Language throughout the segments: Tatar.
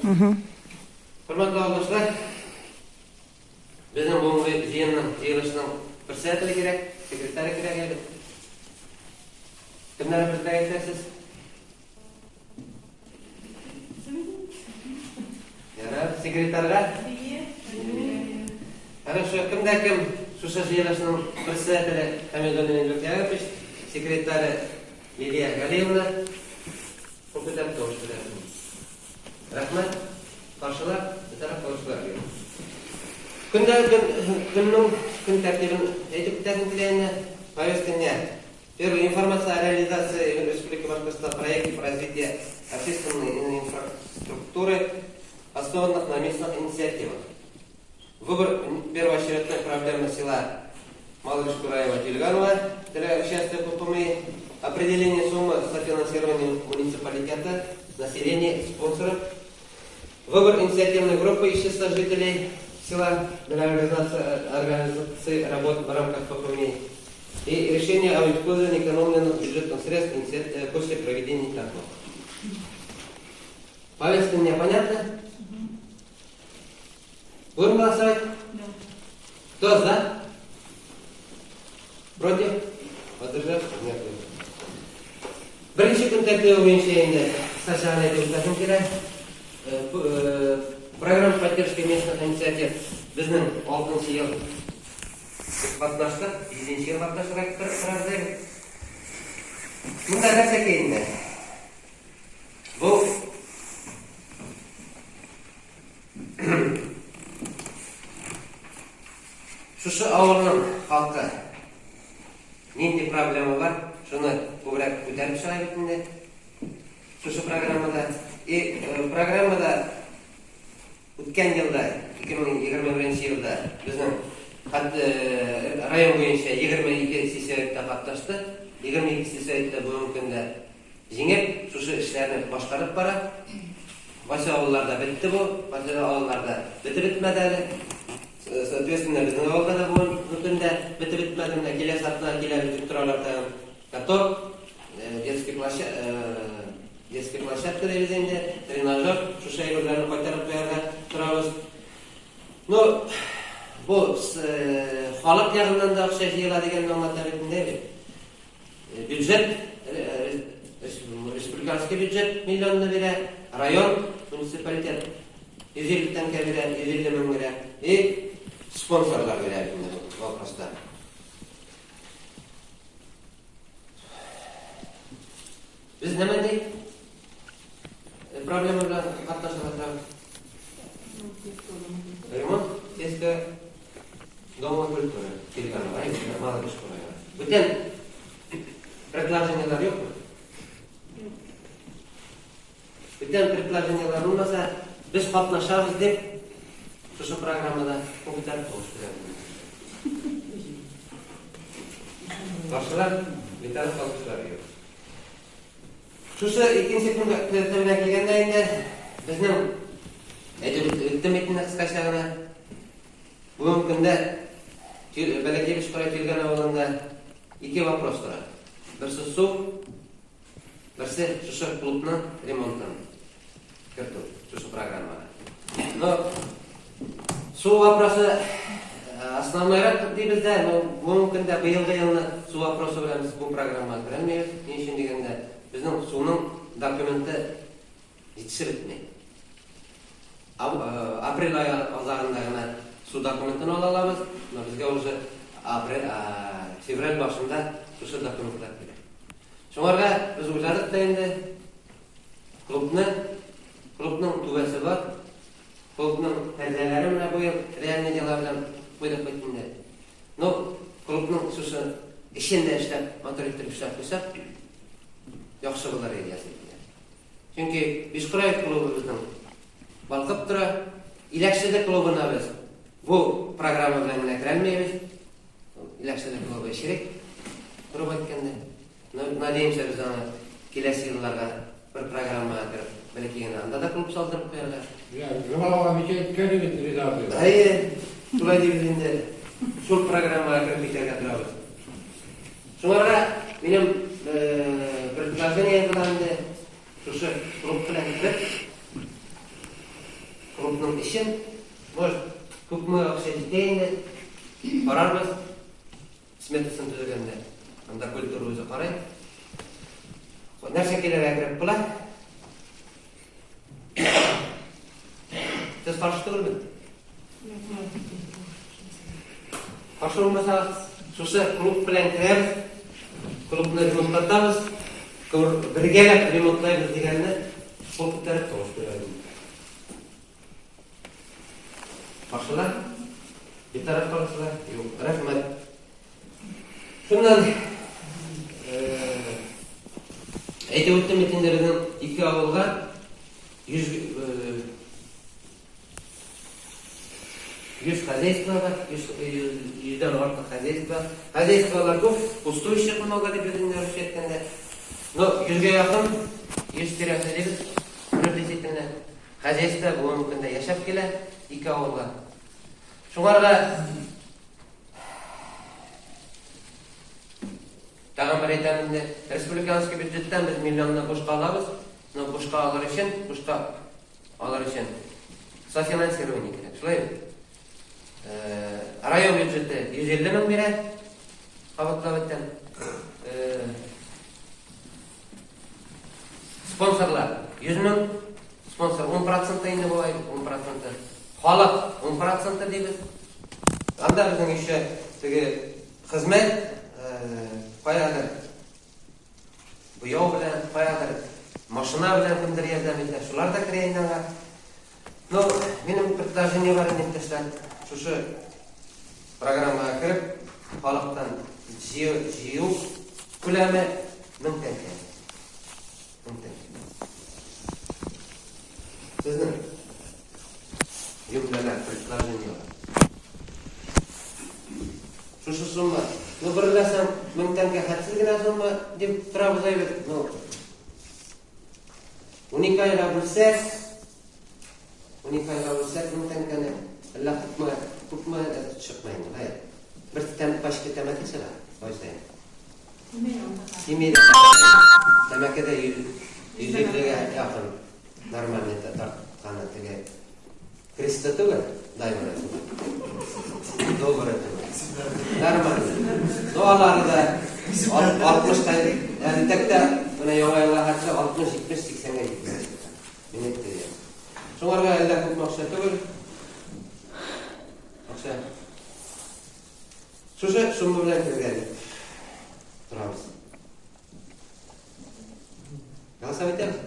Хөрмәтле авылдашлар, безнең бүгенге җыенның, җыелышның председателе кирәк, секретаре кирәк әле. Кемнәрне предлагать итәсез? Ярар, секретарьга? Хорошо, кем дә кем шушы җыелышның председателе Хамидуллин Илбек Яковлевич, секретаре Лилия Галиевна, кул күтәреп тавыш бирәсез. Рәхмәт. Каршылар, битараф калучылар юк. Көндә көн, көннең көн тәртибен әйтеп үтәсем килә инде. Повестка дня. Первая информация о реализации Республики Башкортостан проектов развития общественной инфраструктуры, основанных на местных инициативах. Выбор первоочередной проблемы села Малышкураева Тюльганова для участия в ППМИ, определение суммы софинансирования муниципалитета, населения, спонсоров, выбор инициативной группы из числа жителей села для организации работ в рамках ППМИ и решение о использовании экономленных бюджетных средств после проведения торгов. Повестка мне понятна? Будем голосовать? Да. Кто за? Против? Воздержался? Нет. Беренче көн тәртибе буенча инде кыскача гына әйтеп үтәсем килә. Программа поддержки местных инициатив безнең 6 ел катнаштык, 7 ел катнашырга торабыз. Монда нәрсә инде? Бу шушы авылның халкы нинди проблема бар, шуны күбрәк күтәреп чыга бит инде. Шушы программада. И программада үткән елда, 2021 елда безнең район буенча 22 сельсоветта катнашты. 22 сельсоветта бүгенге көндә җиңеп, шушы эшләрне башкарып бара. Кайсы авылларда бетте бу, кайсы авылларда бетеп бетмәде әле. Соответственно, безнең авылда да бүгенге көндә бетеп бетмәде. Менә киләсе атнага киләбез дип торалар тагын. Каток, детский площадка, детский площадка дибез инде, тренажер, шушы әйберләрне кайтарып куярга торабыз. Ну, бу халык ягыннан да акча җыела дигәнне аңлата бит инде бит. Бюджет, республиканский бюджет миллионны бирә, район, муниципалитет 150 тәңкә бирә, 150 мең бирә. И спонсорлар бирә бит инде бу вопроста. Без нәмә ди? Проблема белән катнашырга торабыз. Ремонт сельского дома культуры. Килгән, Малыш Бүтән предложениелар юкмы? Бүтән предложениелар булмаса, без катнашабыз дип, шушы программада кул күтәреп тавыш бирәбез. Каршылар, битараф калучылар юк. Шушы икенче көн тәртибенә килгәндә инде безнең әйтеп үттем бит инде кыскача гына. Бүгенге көндә Бәләкәй Бишкара Тилгән авылында ике вопрос тора. Берсе су, берсе шушы клубның ремонтын кертү, шушы программага. Но су вопросы основнойрак дибез дә, но бүгенге көндә быелгы елны су вопросы белән без бу программага керәлмибез. Ни өчен дигәндә, безнең суның документы җитешеп бетми. Апрель ае азагында гына су документын ала алабыз, но безгә уже апрель, февраль башында шушы документлар кирәк. Шуңарга без уйладык та инде клубны, клубның түбәсе бар, клубның пәрдәләре менә бу ел реальный дела белән куйдык бит инде. Ну, клубның шушы эчен дә эшләп, матур иттереп эшләп куйсак, яхшы булыр иде. Чөнки Бишкураев клубы безнең балкып тора. Иләкшеде клубына без бу программа белән генә керәлмәйбез. Иләкшеде клубы эчерек, грубо әйткәндә. Но надеемся, без аны киләсе елларга бер программага кереп, бәлки генә анда да клуб салдырып куярга. Журналга ничә әйткән идек, Риза абый. Әйе, шулай дибез инде. Шул программага кереп китәргә торабыз. Шуңарга минем предложение була инде, шушы клуб белән бер Клубның эчен, может, күпме акча җитә инде, карарбыз. Сметасын төзегәндә, анда культура үзе карый. Нәрсә килергә кереп була? Сез каршы түгелме? Каршы булмасагыз, шушы клуб белән керәбез, клубны ремонтлатабыз, бергәләп ремонтлайбыз дигәнне кул күтәреп тавыш бирәбез. Каршылар? Битараф калучылар? Юк. Рәхмәт. Шуннан әйтеп үттем бит инде безнең ике авылга 100 100 хозяйство бар, 100 йөздән артык хозяйство. Хозяйстволар күп, пустующих много дип безнең русча әйткәндә. Но 100гә якын, 100 тирәсе дибез, приблизительно. Хозяйство бүгенге көндә яшәп килә ике авылда. Шуңарга тагын бер әйтәм инде, республиканский бюджеттан без миллионны бушка алабыз, но бушка алыр өчен, бушка алыр өчен софинансирование кирәк. Шулай бит? Район бюджеты 150 мең бирә, кабатлап әйтәм. Спонсорлар 100 мең, спонсор 10 проценты инде болай, 10 проценты. Халык 10 проценты дибез. Анда безнең еще теге хезмәт каядыр буяу белән, каядыр машина белән кемдер ярдәм итә, шулар да керә инде аңа. Ну, минем предложение бар инде, иптәшләр. Шушы программага кереп, халыктан җыю, җыю күләме 1000 тәңкә. 1000 тәңкә. Сезнең җөмләләр, предложениеләр. Шушы сумма, ну, берләсәң, 1000 тәңкә хәтсез генә сумма дип торабыз әйбер. Ну, 12 айга бүлсәк, 12 айга бүлсәк, 1000 тәңкәне, әллә күпме, күпме чыкмый инде, хәер. Бер тәм пачка тәмәке чыга, ай саен. Тимей дә. Тәмәке дә 150-гә якын нормальный тартканы теге Креста түгел, даймыр түгел. Добрый түгел. Нормальный. Ну, алары да 60 та, әле тәктә, менә яңа елга хәтле 60, 70, 80-гә җитте. Мин әйтте. Шуңарга әллә күп акча түгел. Акча. Шушы сумма белән керергә дип торабыз. Голосовать итәбез?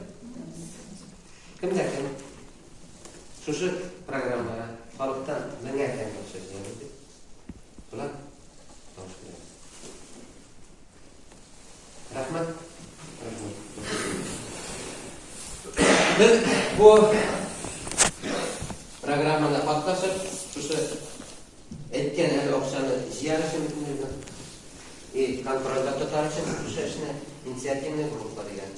Кемдә кем? Шушы программага халыктан меңәр тәңкә акча җыябыз дип. Була? Тавыш бирәбез. Рәхмәт. Рәхмәт. Без бу программада катнашып, шушы әйткән әле акчаны җыяр өчен бөтенебезнең и контрольдә тотар өчен шушы эшне инициативная группа дигән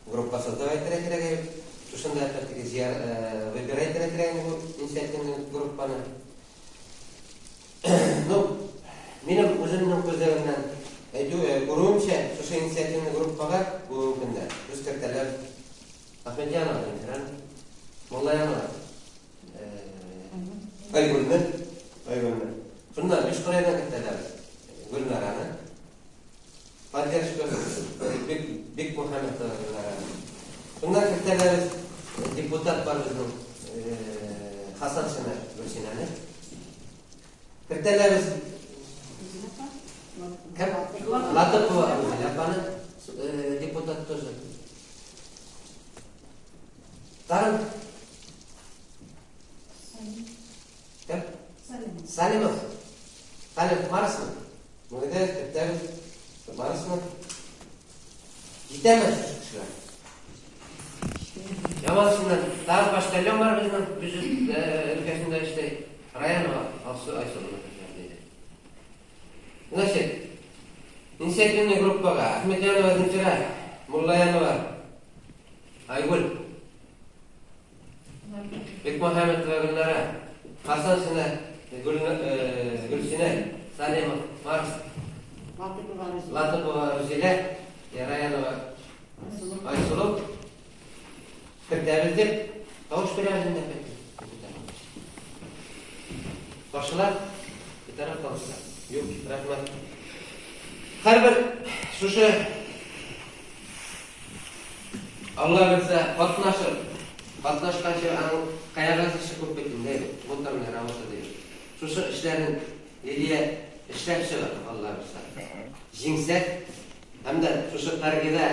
группа создавать итәргә кирәк әле. Шушында опять-таки җыяр, выбирать итәргә кирәк инде бу инициативный группаны. Ну, минем үземнең күзләремнән әйтү, күрүемчә, шушы инициативный группага бүгенге көндә без кертәләр Ахметьянова, мәсәлән, Муллаянова, Айгөлне, Айгөлне. Шуннан биш кырайдан кертәләр Гөлнараны. Поддержка Бик Бик Мөхәммәтова Гөлнараны. Шуннан кертәләр депутат бар безнең Хасаншина Гөлсинәне. Кертәләр кем? Латыпова Рузилә апаны, депутат тоже. Тагын Кем? Салимов. Салимов Марсмы? Мүгедә кертәбез. Барысмы? Җитәме шушы кешеләр? Ямалышыннан тагын почтальон бар безнең бюджет өлкәсендә эшли. Раянова Алсу Айсылуны диде. Значит, инициативный группага Ахметьянова Земфира, Муллаянова Айгөл, Бекмөхәммәтова Гөлнара, Хасаншина Гөлсинә, Салимов Марс, Латыпова Рузилә, Раянова Айсылу кертәбез дип тавыш бирәбез инде опять. Каршылар? Битараф калучылар? Юк, рәхмәт. Һәрбер шушы Алла бирсә, катнашыр. Катнашканчы аның каягасы эше күп бит инде, муторная работа ди. Шушы эшләрен Лилия эшләп чыгыр, Алла бирсә. Җиңсәк, һәм дә шушы торгида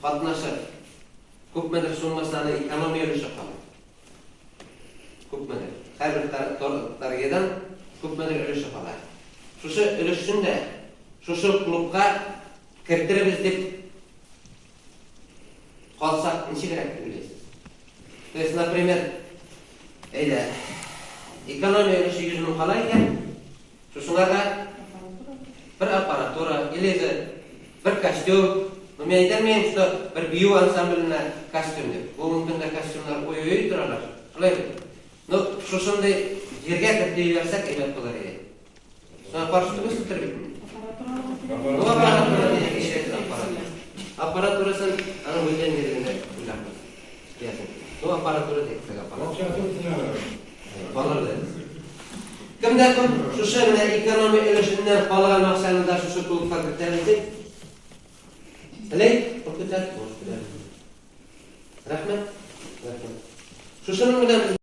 катнашып, күпмедер суммасына аны экономия өлеше калыр. Күпмедер. Һәрбер торгидан күпмедер өлеше кала. Шушы өлешен дә шушы клубка кертербез дип калсак, ничегрәк дип уйлыйсыз? То есть, например, әйдә, экономия өлеше 100 мең кала икән, шушыңарга бер аппаратура или же бер костюм. Ну, мин әйтәлмәем, что бер бию ансамбленә костюм дип. Бүгенге көндә костюмнар ой-ой торалар. Шулай бит? Ну, шушындый җиргә кертеп җибәрсәк, әйбәт булыр иде. Шуңа каршы түгелсездер бит инде. Ну, аппаратура дигән кирәк аппаратура. Аппаратурасын аның бүтән җирендә уйлап куясың. Ну, аппаратура дип теге аппаратура. Калыр да. Кемдә кем шушы менә экономия өлешеннән калган акчаны да шушы клубка кертәбез дип. Теләй, ул көтәр, Рәхмәт. Рәхмәт. Шушының белән